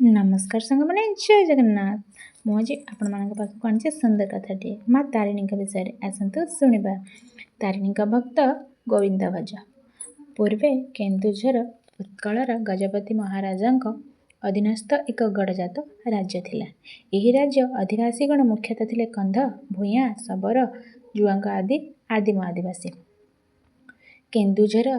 ନମସ୍କାର ସାଙ୍ଗମାନେ, ଜୟ ଜଗନ୍ନାଥ। ମୁଁ ଆଜି ଆପଣମାନଙ୍କ ପାଖକୁ ଆଣିଛି ସୁନ୍ଦର କଥାଟିଏ ମା ତାରିଣୀଙ୍କ ବିଷୟରେ। ଆସନ୍ତୁ ଶୁଣିବା। ତାରିଣୀଙ୍କ ଭକ୍ତ ଗୋବିନ୍ଦ ଭଜ। ପୂର୍ବେ କେନ୍ଦୁଝର ଉତ୍କଳର ଗଜପତି ମହାରାଜାଙ୍କ ଅଧୀନସ୍ଥ ଏକ ଗଡ଼ଜାତ ରାଜ୍ୟ ଥିଲା। ଏହି ରାଜ୍ୟ ଅଧିବାସୀଗଣ ମୁଖ୍ୟତଃ ଥିଲେ କନ୍ଧ, ଭୂୟାଁ, ଶବର, ଜୁଆଙ୍ଗ ଆଦି ଆଦିମ ଆଦିବାସୀ। କେନ୍ଦୁଝର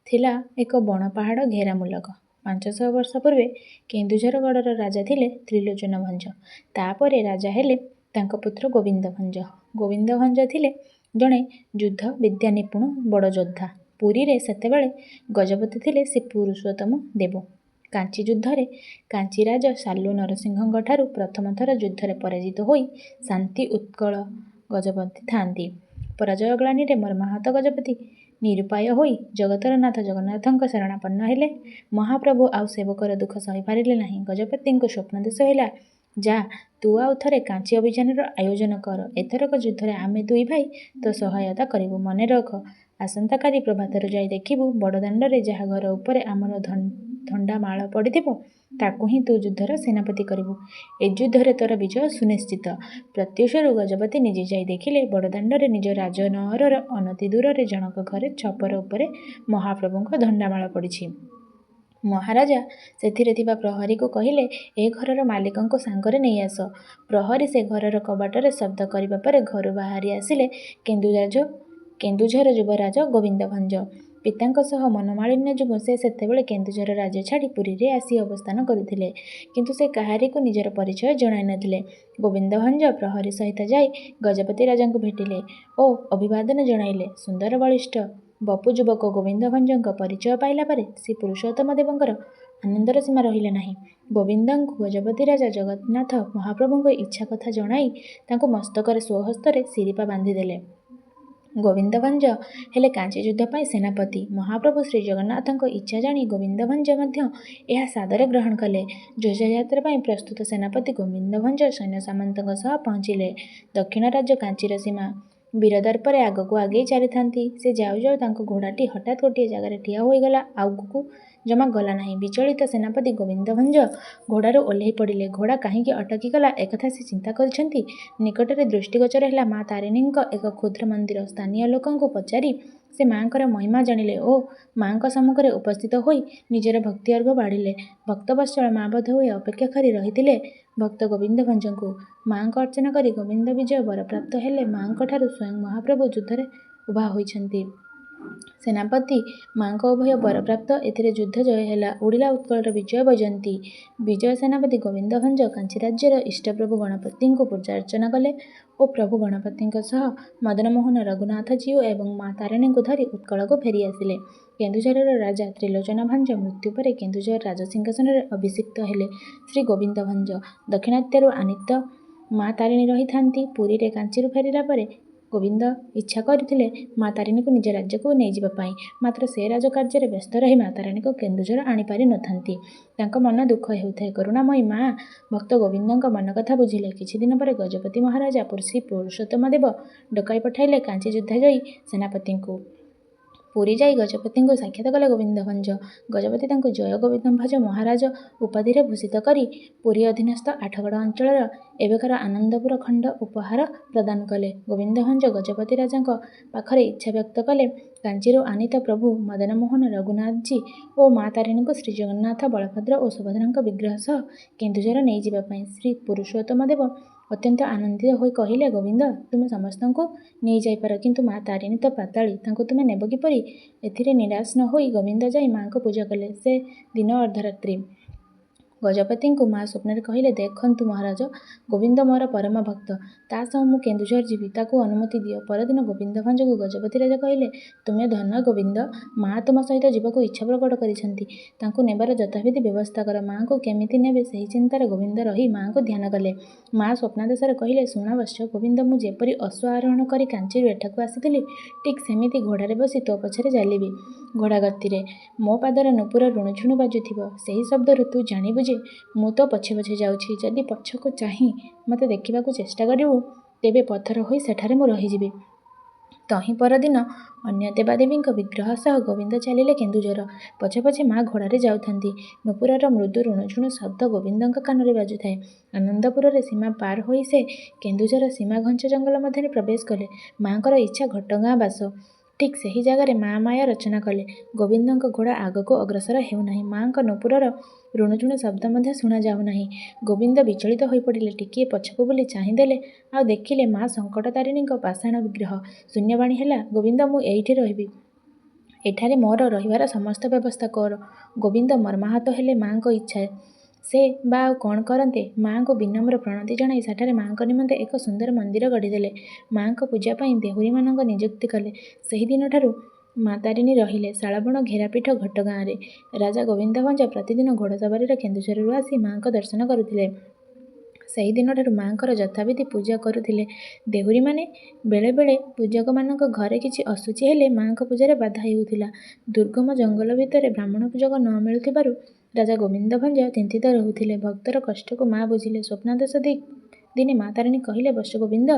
ଥିଲା ଏକ ବଣ ପାହାଡ଼ ଘେରା ମୁଲକ। 500 ବର୍ଷ ପୂର୍ବେ କେନ୍ଦୁଝର ଗଡ଼ର ରାଜା ଥିଲେ ତ୍ରିଲୋଚନ ଭଞ୍ଜ। ତା'ପରେ ରାଜା ହେଲେ ତାଙ୍କ ପୁତ୍ର ଗୋବିନ୍ଦ ଭଞ୍ଜ। ଗୋବିନ୍ଦ ଭଞ୍ଜ ଥିଲେ ଜଣେ ଯୁଦ୍ଧ ବିଦ୍ୟା ନିପୁଣ ବଡ଼ ଯୋଦ୍ଧା। ପୁରୀରେ ସେତେବେଳେ ଗଜପତି ଥିଲେ ଶ୍ରୀ ପୁରୁଷୋତ୍ତମ ଦେବ। କାଞ୍ଚି ଯୁଦ୍ଧରେ କାଞ୍ଚିରାଜ ସାଲୁଭ ନରସିଂହଙ୍କଠାରୁ ପ୍ରଥମ ଥର ଯୁଦ୍ଧରେ ପରାଜିତ ହୋଇ ଶାନ୍ତି ଉତ୍କଳ ଗଜପତି ଥାଆନ୍ତି। ପରାଜୟ ଗ୍ଳାନିରେ ମର୍ମାହତ ଗଜପତି ନିରୁପାୟ ହୋଇ ଜଗତର ନାଥ ଜଗନ୍ନାଥଙ୍କ ଶରଣାପନ୍ନ ହେଲେ। ମହାପ୍ରଭୁ ଆଉ ସେବକର ଦୁଃଖ ସହିପାରିଲେ ନାହିଁ। ଗଜପତିଙ୍କୁ ସ୍ୱପ୍ନାଦେଶ ହେଲା, ଯା, ତୁ ଆଉ ଥରେ କାଞ୍ଚି ଅଭିଯାନର ଆୟୋଜନ କର। ଏଥରକ ଯୁଦ୍ଧରେ ଆମେ ଦୁଇ ଭାଇ ତୋ ସହାୟତା କରିବୁ। ମନେ ରଖ, ଆସନ୍ତାକାଲି ପ୍ରଭାତରୁ ଯାଇ ଦେଖିବୁ, ବଡ଼ଦାଣ୍ଡରେ ଯାହା ଘର ଉପରେ ଆମର ଧଣ୍ଡାମାଳ ପଡ଼ିଥିବ, ତାକୁ ହିଁ ତୁ ଯୁଦ୍ଧର ସେନାପତି କରିବୁ। ଏ ଯୁଦ୍ଧରେ ତୋର ବିଜୟ ସୁନିଶ୍ଚିତ। ପ୍ରତ୍ୟୁଷରୁ ଗଜପତି ନିଜେ ଯାଇ ଦେଖିଲେ, ବଡ଼ଦାଣ୍ଡରେ ନିଜ ରାଜନଅରର ଅନତି ଦୂରରେ ଜଣକ ଘରେ ଛପର ଉପରେ ମହାପ୍ରଭୁଙ୍କ ଧଣ୍ଡାମାଳ ପଡ଼ିଛି। ମହାରାଜା ସେଥିରେ ଥିବା ପ୍ରହରୀକୁ କହିଲେ, ଏ ଘରର ମାଲିକଙ୍କୁ ସାଙ୍ଗରେ ନେଇ ଆସ। ପ୍ରହରୀ ସେ ଘରର କବାଟରେ ଶବ୍ଦ କରିବା ପରେ ଘରୁ ବାହାରି ଆସିଲେ କେନ୍ଦୁଝର ଯୁବରାଜ ଗୋବିନ୍ଦ ଭଞ୍ଜ। ପିତାଙ୍କ ସହ ମନୋମାଳିନ୍ୟ ଯୋଗୁଁ ସେ ସେତେବେଳେ କେନ୍ଦୁଝର ରାଜ୍ୟ ଛାଡ଼ି ପୁରୀରେ ଆସି ଅବସ୍ଥାନ କରୁଥିଲେ। କିନ୍ତୁ ସେ କାହାରିକୁ ନିଜର ପରିଚୟ ଜଣାଇ ନଥିଲେ। ଗୋବିନ୍ଦ ଭଞ୍ଜ ପ୍ରହରୀ ସହିତ ଯାଇ ଗଜପତି ରାଜାଙ୍କୁ ଭେଟିଲେ ଓ ଅଭିବାଦନ ଜଣାଇଲେ। ସୁନ୍ଦର ବଳିଷ୍ଠ ବପୁ ଯୁବକ ଗୋବିନ୍ଦ ଭଞ୍ଜଙ୍କ ପରିଚୟ ପାଇଲା ପରେ ଶ୍ରୀ ପୁରୁଷୋତ୍ତମ ଦେବଙ୍କର ଆନନ୍ଦର ସୀମା ରହିଲା ନାହିଁ। ଗୋବିନ୍ଦଙ୍କୁ ଗଜପତି ରାଜା ଜଗନ୍ନାଥ ମହାପ୍ରଭୁଙ୍କ ଇଚ୍ଛା କଥା ଜଣାଇ ତାଙ୍କୁ ମସ୍ତକରେ ସ୍ୱହସ୍ତରେ ଶିରିପା ବାନ୍ଧିଦେଲେ। ଗୋବିନ୍ଦ ଭଞ୍ଜ ହେଲେ କାଞ୍ଚି ଯୁଦ୍ଧ ପାଇଁ ସେନାପତି। ମହାପ୍ରଭୁ ଶ୍ରୀଜଗନ୍ନାଥଙ୍କ ଇଚ୍ଛା ଜାଣି ଗୋବିନ୍ଦ ଭଞ୍ଜ ମଧ୍ୟ ଏହା ସାଦରେ ଗ୍ରହଣ କଲେ। ଯୁଦ୍ଧଯାତ୍ରା ପାଇଁ ପ୍ରସ୍ତୁତ ସେନାପତି ଗୋବିନ୍ଦ ଭଞ୍ଜ ସୈନ୍ୟ ସାମନ୍ତଙ୍କ ସହ ପହଞ୍ଚିଲେ ଦକ୍ଷିଣ ରାଜ୍ୟ କାଞ୍ଚିର ସୀମା। ବୀରଦର୍ପରେ ଆଗକୁ ଆଗେଇ ଚାଲିଥାନ୍ତି। ସେ ଯାଉ ଯାଉ ତାଙ୍କ ଘୋଡ଼ାଟି ହଠାତ୍ ଗୋଟିଏ ଜାଗାରେ ଠିଆ ହୋଇଗଲା, ଆଗକୁ ଜମା ଗଲା ନାହିଁ। ବିଚଳିତ ସେନାପତି ଗୋବିନ୍ଦ ଭଞ୍ଜ ଘୋଡ଼ାରୁ ଓହ୍ଲେଇ ପଡ଼ିଲେ। ଘୋଡ଼ା କାହିଁକି ଅଟକିଗଲା, ଏକଥା ସେ ଚିନ୍ତା କରୁଛନ୍ତି, ନିକଟରେ ଦୃଷ୍ଟିଗୋଚର ହେଲା ମା ତାରିଣୀଙ୍କ ଏକ କ୍ଷୁଦ୍ର ମନ୍ଦିର। ସ୍ଥାନୀୟ ଲୋକଙ୍କୁ ପଚାରି ସେ ମା'ଙ୍କର ମହିମା ଜାଣିଲେ ଓ ମା'ଙ୍କ ସମ୍ମୁଖରେ ଉପସ୍ଥିତ ହୋଇ ନିଜର ଭକ୍ତି ଅର୍ଘ୍ୟ ବାଢ଼ିଲେ। ଭକ୍ତବତ୍ସଳ ମା ବୋଧହୁଏ ଅପେକ୍ଷା କରି ରହିଥିଲେ ଭକ୍ତ ଗୋବିନ୍ଦ ଭଞ୍ଜଙ୍କୁ। ମା'ଙ୍କ ଅର୍ଚ୍ଚନା କରି ଗୋବିନ୍ଦ ବିଜୟ ବରପ୍ରାପ୍ତ ହେଲେ ମା'ଙ୍କଠାରୁ। ସ୍ୱୟଂ ମହାପ୍ରଭୁ ଯୁଦ୍ଧରେ ଉଭା ହୋଇଛନ୍ତି। ସେନାପତି ମା'ଙ୍କ ଅଭୟ ବରପ୍ରାପ୍ତ। ଏଥିରେ ଯୁଦ୍ଧ ଜୟ ହେଲା, ଉଡ଼ିଲା ଉତ୍କଳର ବିଜୟ ବୈଜୟନ୍ତୀ। ବିଜୟ ସେନାପତି ଗୋବିନ୍ଦ ଭଞ୍ଜ କାଞ୍ଚିରାଜ୍ୟର ଇଷ୍ଟପ୍ରଭୁ ଗଣପତିଙ୍କୁ ପୂଜାର୍ଚ୍ଚନା କଲେ ଓ ପ୍ରଭୁ ଗଣପତିଙ୍କ ସହ ମଦନମୋହନ, ରଘୁନାଥଜୀଉ ଏବଂ ମା ତାରିଣୀଙ୍କୁ ଧରି ଉତ୍କଳକୁ ଫେରିଆସିଲେ। କେନ୍ଦୁଝରର ରାଜା ତ୍ରିଲୋଚନ ଭଞ୍ଜ ମୃତ୍ୟୁ ପରେ କେନ୍ଦୁଝର ରାଜସିଂହାସନରେ ଅଭିଷିକ୍ତ ହେଲେ ଶ୍ରୀ ଗୋବିନ୍ଦ ଭଞ୍ଜ। ଦକ୍ଷିଣାତ୍ୟରୁ ଆନୀତ ମା ତାରିଣୀ ରହିଥାନ୍ତି ପୁରୀରେ। କାଞ୍ଚିରୁ ଫେରିଲା ପରେ ଗୋବିନ୍ଦ ଇଚ୍ଛା କରୁଥିଲେ ମା ତାରିଣୀଙ୍କୁ ନିଜ ରାଜ୍ୟକୁ ନେଇଯିବା ପାଇଁ। ମାତ୍ର ସେ ରାଜକାର୍ଯ୍ୟରେ ବ୍ୟସ୍ତ ରହି ମା ତାରିଣୀଙ୍କୁ କେନ୍ଦୁଝର ଆଣିପାରି ନଥାନ୍ତି। ତାଙ୍କ ମନ ଦୁଃଖ ହେଉଥାଏ। କରୁଣାମୟୀ ମା ଭକ୍ତ ଗୋବିନ୍ଦଙ୍କ ମନକଥା ବୁଝିଲେ। କିଛିଦିନ ପରେ ଗଜପତି ମହାରାଜା ଶ୍ରୀ ପୁରୁଷୋତ୍ତମ ଦେବ ଡକାଇ ପଠାଇଲେ କାଞ୍ଚି ଯୁଦ୍ଧଜୟୀ ସେନାପତିଙ୍କୁ। ପୁରୀ ଯାଇ ଗଜପତିଙ୍କୁ ସାକ୍ଷାତ କଲେ ଗୋବିନ୍ଦ ଭଞ୍ଜ। ଗଜପତି ତାଙ୍କୁ ଜୟ ଗୋବିନ୍ଦ ଭଞ୍ଜ ମହାରାଜ ଉପାଧିରେ ଭୂଷିତ କରି ପୁରୀ ଅଧୀନସ୍ଥ ଆଠଗଡ଼ ଅଞ୍ଚଳର ଏବେକାର ଆନନ୍ଦପୁର ଖଣ୍ଡ ଉପହାର ପ୍ରଦାନ କଲେ। ଗୋବିନ୍ଦ ଭଞ୍ଜ ଗଜପତି ରାଜାଙ୍କ ପାଖରେ ଇଚ୍ଛା ବ୍ୟକ୍ତ କଲେ କାଞ୍ଚିରୁ ଆନୀତ ପ୍ରଭୁ ମଦନମୋହନ, ରଘୁନାଥଜୀ ଓ ମା ତାରିଣୀଙ୍କୁ ଶ୍ରୀଜଗନ୍ନାଥ, ବଳଭଦ୍ର ଓ ସୁଭଦ୍ରାଙ୍କ ବିଗ୍ରହ ସହ କେନ୍ଦୁଝର ନେଇଯିବା ପାଇଁ। ଶ୍ରୀ ପୁରୁଷୋତ୍ତମ ଦେବ ଅତ୍ୟନ୍ତ ଆନନ୍ଦିତ ହୋଇ କହିଲେ, ଗୋବିନ୍ଦ, ତୁମେ ସମସ୍ତଙ୍କୁ ନେଇଯାଇପାର, କିନ୍ତୁ ମା ତାରିଣୀ ତ ପାତାଳୀ, ତାଙ୍କୁ ତୁମେ ନେବ କିପରି? ଏଥିରେ ନିରାଶ ନ ହୋଇ ଗୋବିନ୍ଦ ଯାଇ ମା'ଙ୍କୁ ପୂଜା କଲେ। ସେ ଦିନ ଅର୍ଦ୍ଧରାତ୍ରି। ଗଜପତିଙ୍କୁ ମା ସ୍ୱପ୍ନରେ କହିଲେ, ଦେଖନ୍ତୁ ମହାରାଜ, ଗୋବିନ୍ଦ ମୋର ପରମ ଭକ୍ତ। ତା' ସହ ମୁଁ କେନ୍ଦୁଝର ଯିବି, ତାକୁ ଅନୁମତି ଦିଅ। ପରଦିନ ଗୋବିନ୍ଦ ଭଞ୍ଜଙ୍କୁ ଗଜପତି ରାଜା କହିଲେ, ତୁମେ ଧନ୍ୟ ଗୋବିନ୍ଦ, ମା ତୁମ ସହିତ ଯିବାକୁ ଇଚ୍ଛା ପ୍ରକଟ କରିଛନ୍ତି। ତାଙ୍କୁ ନେବାର ଯଥାବିଧି ବ୍ୟବସ୍ଥା କର। ମା'ଙ୍କୁ କେମିତି ନେବେ ସେହି ଚିନ୍ତାରେ ଗୋବିନ୍ଦ ରହି ମା'ଙ୍କୁ ଧ୍ୟାନ କଲେ। ମା ସ୍ୱପ୍ନାଦେଶରେ କହିଲେ, ଶୁଣ ବତ୍ସ ଗୋବିନ୍ଦ, ମୁଁ ଯେପରି ଅଶ୍ୱ ଆରୋହଣ କରି କାଞ୍ଚିରୁ ଏଠାକୁ ଆସିଥିଲି, ଠିକ୍ ସେମିତି ଘୋଡ଼ାରେ ବସି ତୋ ପଛରେ ଚାଲିବି ଘୋଡ଼ା ଗତିରେ। ମୋ ପାଦର ନୂପୁର ରୁଣୁଝୁଣୁ ବାଜୁଥିବ। ସେହି ଶବ୍ଦରୁ ତୁ ଜାଣିବୁ ଯେ ମୁଁ ତୋ ପଛେ ପଛେ ଯାଉଛି। ଯଦି ପଛକୁ ଚାହିଁ ମୋତେ ଦେଖିବାକୁ ଚେଷ୍ଟା କରିବୁ, ତେବେ ପଥର ହୋଇ ସେଠାରେ ମୁଁ ରହିଯିବି। ତହିଁ ପରଦିନ ଅନ୍ୟ ଦେବାଦେବୀଙ୍କ ବିଗ୍ରହ ସହ ଗୋବିନ୍ଦ ଚାଲିଲେ କେନ୍ଦୁଝର। ପଛେ ପଛେ ମା ଘୋଡ଼ାରେ ଯାଉଥାନ୍ତି। ନୂପୁରର ମୃଦୁ ରୁଣୁଝୁଣୁ ଶବ୍ଦ ଗୋବିନ୍ଦଙ୍କ କାନରେ ବାଜୁଥାଏ। ଆନନ୍ଦପୁରର ସୀମା ପାର ହୋଇ ସେ କେନ୍ଦୁଝର ସୀମା ଘଞ୍ଚ ଜଙ୍ଗଲ ମଧ୍ୟରେ ପ୍ରବେଶ କଲେ। ମା'ଙ୍କର ଇଚ୍ଛା ଘଟଗାଁ ବାସ। ଠିକ୍ ସେହି ଜାଗାରେ ମା ମାୟା ରଚନା କଲେ। ଗୋବିନ୍ଦଙ୍କ ଘୋଡ଼ା ଆଗକୁ ଅଗ୍ରସର ହେଉନାହିଁ। ମା'ଙ୍କ ନୂପୁରର ରୁଣୁଝୁଣୁ ଶବ୍ଦ ମଧ୍ୟ ଶୁଣାଯାଉନାହିଁ। ଗୋବିନ୍ଦ ବିଚଳିତ ହୋଇପଡ଼ିଲେ। ଟିକିଏ ପଛକୁ ବୁଲି ଚାହିଁଦେଲେ, ଆଉ ଦେଖିଲେ ମା ସଙ୍କଟତାରିଣୀଙ୍କ ପାଷାଣ ବିଗ୍ରହ। ଶୂନ୍ୟବାଣୀ ହେଲା, ଗୋବିନ୍ଦ, ମୁଁ ଏଇଠି ରହିବି। ଏଠାରେ ମୋର ରହିବାର ସମସ୍ତ ବ୍ୟବସ୍ଥା କର। ଗୋବିନ୍ଦ ମର୍ମାହତ ହେଲେ ମା'ଙ୍କ ଇଚ୍ଛା। ସେ ବା ଆଉ କ'ଣ କରନ୍ତେ? ମା'ଙ୍କୁ ବିନମ୍ର ପ୍ରଣତି ଜଣାଇ ସେଠାରେ ମା'ଙ୍କ ନିମନ୍ତେ ଏକ ସୁନ୍ଦର ମନ୍ଦିର ଗଢ଼ିଦେଲେ। ମା'ଙ୍କ ପୂଜା ପାଇଁ ଦେହୁରୀମାନଙ୍କ ନିଯୁକ୍ତି କଲେ। ସେହିଦିନଠାରୁ ମା ତାରିଣୀ ରହିଲେ ଶାଳବଣ ଘେରା ପୀଠ ଘଟଗାଁରେ। ରାଜା ଗୋବିନ୍ଦ ଭଞ୍ଜ ପ୍ରତିଦିନ ଘୋଡ଼ା ସବାରୀରେ କେନ୍ଦୁଝରରୁ ଆସି ମା'ଙ୍କ ଦର୍ଶନ କରୁଥିଲେ। ସେହିଦିନଠାରୁ ମା'ଙ୍କର ଯଥାବିଧି ପୂଜା କରୁଥିଲେ ଦେହୁରୀମାନେ। ବେଳେବେଳେ ପୂଜକମାନଙ୍କ ଘରେ କିଛି ଅଶୁଚି ହେଲେ ମା'ଙ୍କ ପୂଜାରେ ବାଧା ହେଉଥିଲା। ଦୁର୍ଗମ ଜଙ୍ଗଲ ଭିତରେ ବ୍ରାହ୍ମଣ ପୂଜକ ନ ମିଳୁଥିବାରୁ ରାଜା ଗୋବିନ୍ଦ ଭଞ୍ଜ ଚିନ୍ତିତ ରହୁଥିଲେ। ଭକ୍ତର କଷ୍ଟକୁ ମା ବୁଝିଲେ। ସ୍ୱପ୍ନାଦେଶ ଦେଇ ଦିନେ ମା ତାରିଣୀ କହିଲେ, ବତ୍ସ ଗୋବିନ୍ଦ,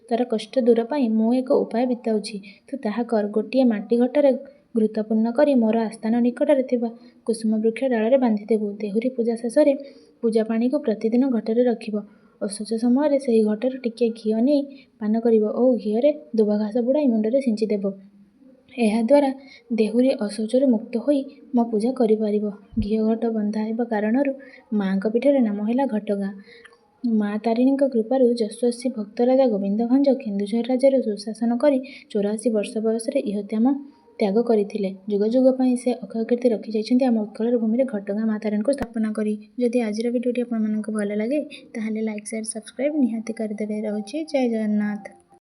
ତୋର କଷ୍ଟ ଦୂର ପାଇଁ ମୁଁ ଏକ ଉପାୟ ବିତାଉଛି, ତୁ ତାହା କର। ଗୋଟିଏ ମାଟି ଘଟରେ ଘୃତ ପୂର୍ଣ୍ଣ କରି ମୋର ଆସ୍ଥାନ ନିକଟରେ ଥିବା କୁସୁମ ବୃକ୍ଷ ଡାଳରେ ବାନ୍ଧିଦେବୁ। ଦେହୁରୀ ପୂଜା ଶେଷରେ ପୂଜାପାଣିକୁ ପ୍ରତିଦିନ ଘଟରେ ରଖିବ। ଅଶୌଚ ସମୟରେ ସେହି ଘଟରୁ ଟିକିଏ ଘିଅ ନେଇ ପାନ କରିବ ଓ ଘିଅରେ ଦୁବଘାସ ବୁଡ଼ାଇ ମୁଣ୍ଡରେ ସିଞ୍ଚିଦେବ। ଏହାଦ୍ୱାରା ଦେହୁରୀ ଅଶୌଚରୁ ମୁକ୍ତ ହୋଇ ମୋ ପୂଜା କରିପାରିବ। ଘିଅ ଘଟ ବନ୍ଧା ହେବା କାରଣରୁ ମା'ଙ୍କ ପୀଠର ନାମ ହେଲା ଘଟଗାଁ। ମା ତାରିଣୀଙ୍କ କୃପାରୁ ଯଶସ୍ୱୀ ଭକ୍ତରାଜା ଗୋବିନ୍ଦ ଭଞ୍ଜ କେନ୍ଦୁଝର ରାଜ୍ୟରେ ସୁଶାସନ କରି 84 ବର୍ଷ ବୟସରେ ଇହଧାମ ତ୍ୟାଗ କରିଥିଲେ। ଯୁଗ ଯୁଗ ପାଇଁ ସେ ଅକ୍ଷୟ କୀର୍ତ୍ତି ରଖିଯାଇଛନ୍ତି ଆମ ଉତ୍କଳର ଭୂମିରେ ଘଟଗାଁ ମା ତାରିଣୀଙ୍କୁ ସ୍ଥାପନା କରି। ଯଦି ଆଜିର ଭିଡ଼ିଓଟି ଆପଣମାନଙ୍କୁ ଭଲ ଲାଗେ, ତାହେଲେ ଲାଇକ୍, ସେୟାର, ସବସ୍କ୍ରାଇବ୍ ନିହାତି କରିଦେବେ। ରହୁଛି, ଜୟ ଜଗନ୍ନାଥ।